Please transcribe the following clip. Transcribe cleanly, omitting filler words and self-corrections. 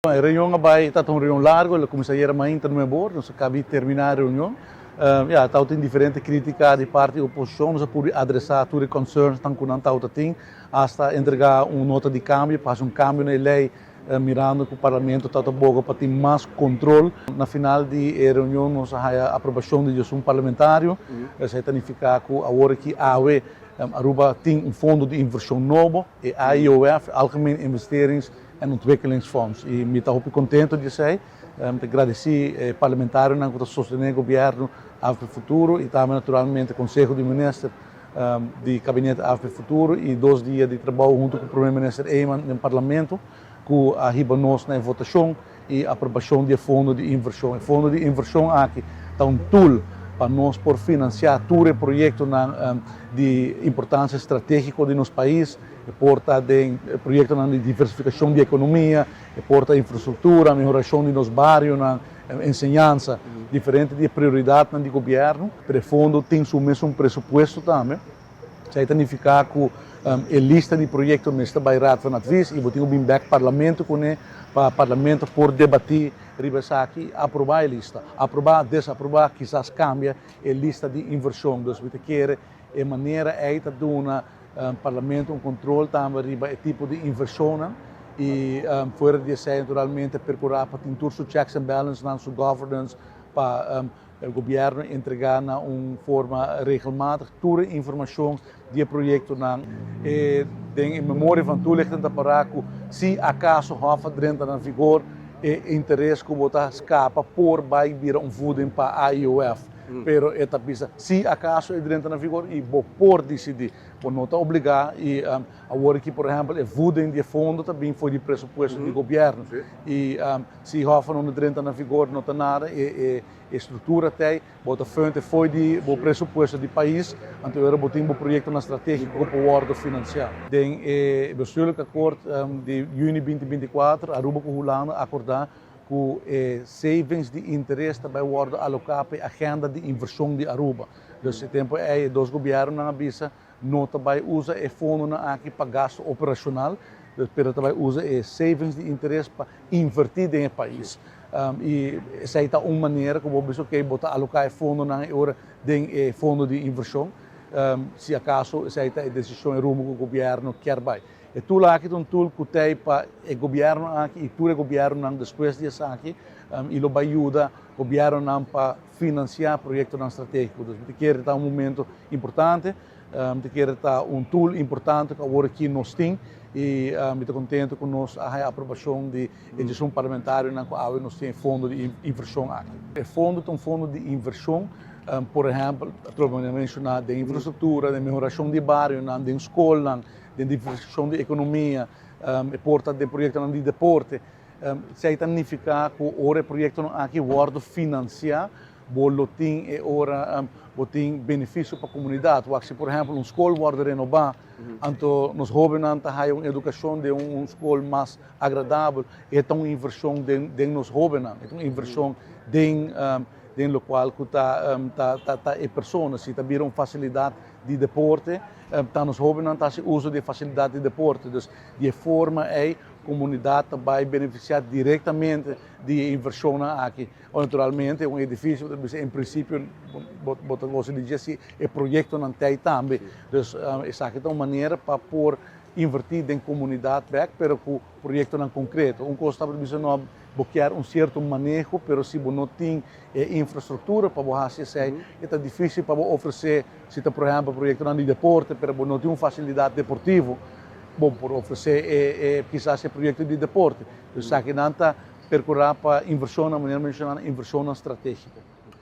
E reunion a bai tabata un reunion largo, el a cuminsa ayera mainta nuebe or, nos a caba di termina e reunion. Ya, tabatin diferente critica di parti di oposicion, nos a pudi adresa tur e concernsnan cu nan tabata tin, hasta entrega un nota di cambio pa haci un cambio na e ley mirando cu Parlamento tabata boga pa tin mas control. Na final di e reunion nos a haya aprobacion di djesun parlamentario, esey ta nifica cu awor aki awe Aruba tin un fondo di inversion nobo, e AIOF, Algemeen Investerings en Ontwikkelingsfonds. Y mi ta hopi contento di esey. Mi ta gradici e parlamentarionan cu ta sostene e gobierno avp Futuro y tambe naturalmente Conseho di Minister di Gabinete avp Futuro y dos dia di trabou hunto cu Prome Minister Eman den Parlamento cu a hiba nos na e votacion y aprobacion di e fondo di inversion. E fondo di inversion aki ta un tool pa nos por financia tur e proyectonan di importancia strategico di nos pais. E por ta den proyectonan di diversificacion di economia, e por ta infrastructura, mehoracion di nos barionan, enseñansa, diferente di e prioridadnan di gobierno. Pero e fondo tin su mesun presupuesto tambe. Esei ta nifica cu e lista di proyecto mester bay Raad van Advies y bo tin cu bin bek Parlamento cune pa Parlamento por debati riba esaki y aproba e lista. Aproba, desaproba, kisas cambia e lista di inversion. Dus mi ta kere e manera ey ta duna Parlamento un control tambe riba e tipo di inversionnan y fuera di esey naturalmente percura pa tin tur su checks and balancenan, su governance pa e gobierno entrega na un forma regelmatig tur e informacion di e proyectonan. E den e memoria van toelichting ta para cu si acaso Hof a drenta na vigor e interes cu bo ta scapa por bay bira un voeding pa AIOF. Pero e ta bisa, si acaso e drenta na vigor y bo por dicidi, bo no ta obliga y awor aki por ehempel e voeding di e fondo ta bin for di presupuesto di gobierno y si Hof no drenta na vigor no ta nada e e structura ta ey, bo ta fuente fo'i di bo presupuesto di pais, anto ora bo tin bo proyectonan strategico cu por wordo financia. Den e bestuurlijk akkoord di juni 2024 Aruba cu Hulanda a acorda ku e savings di interes ta bai wòrdu aloká pa e agenda di invershon di Aruba. Dus e tempu ei e dos gobièrnunan a bisa no ta bai usa e fondonan aki pa gastu operashonal, pero ta bai usa e savings di interes pa invertí den e pais. I esei ta un manera ku bo bisa oke bo ta aloká e fondonan e ora den e fondo di invershon, si akaso esei ta e desishon, e rumbo ku gobièrnu kier bai. E tool aki ta un tool ku t'ei pa e gobièrnu aki i tur e gobièrnunan despues di esaki i lo bai yuda gobièrnunan pa finansiá proyektonan stratégiko. Dus mi ta kere ta un momento importante, mi ta kere ta un tool importante ku awor aki nos tin i mi ta kontento ku nos a haña aprobashon di e djesun parlamentarionan ku awe nos tin e fondo di invershon aki. E fondo ta un fondo di invershon, por ehèmpel, atrobe mi a menshoná den infrastruktura, den mehorashon di barionan, den skolnan, den diversificacion di economia, e por ta den proyectonan di deporte. Esey ta nifica cu ora e proyectonan aki wordo financia, bo lo tin e ora bo tin beneficio pa comunidad. Wak si por ehempel un scol wordo renoba, anto nos hobennan ta haya un educacion den un scol mas agradabel, e ta un inversion den nos hobennan, e ta un inversion den den locual cu ta ta e persona. Si ta bira un facilidad di deporte, ta nos hobennan ta hasi uso di e fasilidat di deporte. Dus di e forma ei komunidat ta bai benefisiá direktamente di e invershonnan aki. Naturalmente un edifisio bo ta bisa en prinsipio bo ta gosa di dje si e proyektonan ta ei tambe. Dus esaki ta un manera pa por invertí den komunidat bèk pero ku proyektonan konkreto. Un kos tabata bisa no bo kier un sierto maneho pero si bo no tin e infrastruktura pa bo hasi esei e ta difísil pa bo ofresé si ta por ehèmpel proyektonan di deporte pero bo no tin un fasilidat deportivo bo por ofresé e e kisas e proyekto di deporte. Dus esakinan ta perkurá pa invershonnan manera menshoná invershonnan stratégiko.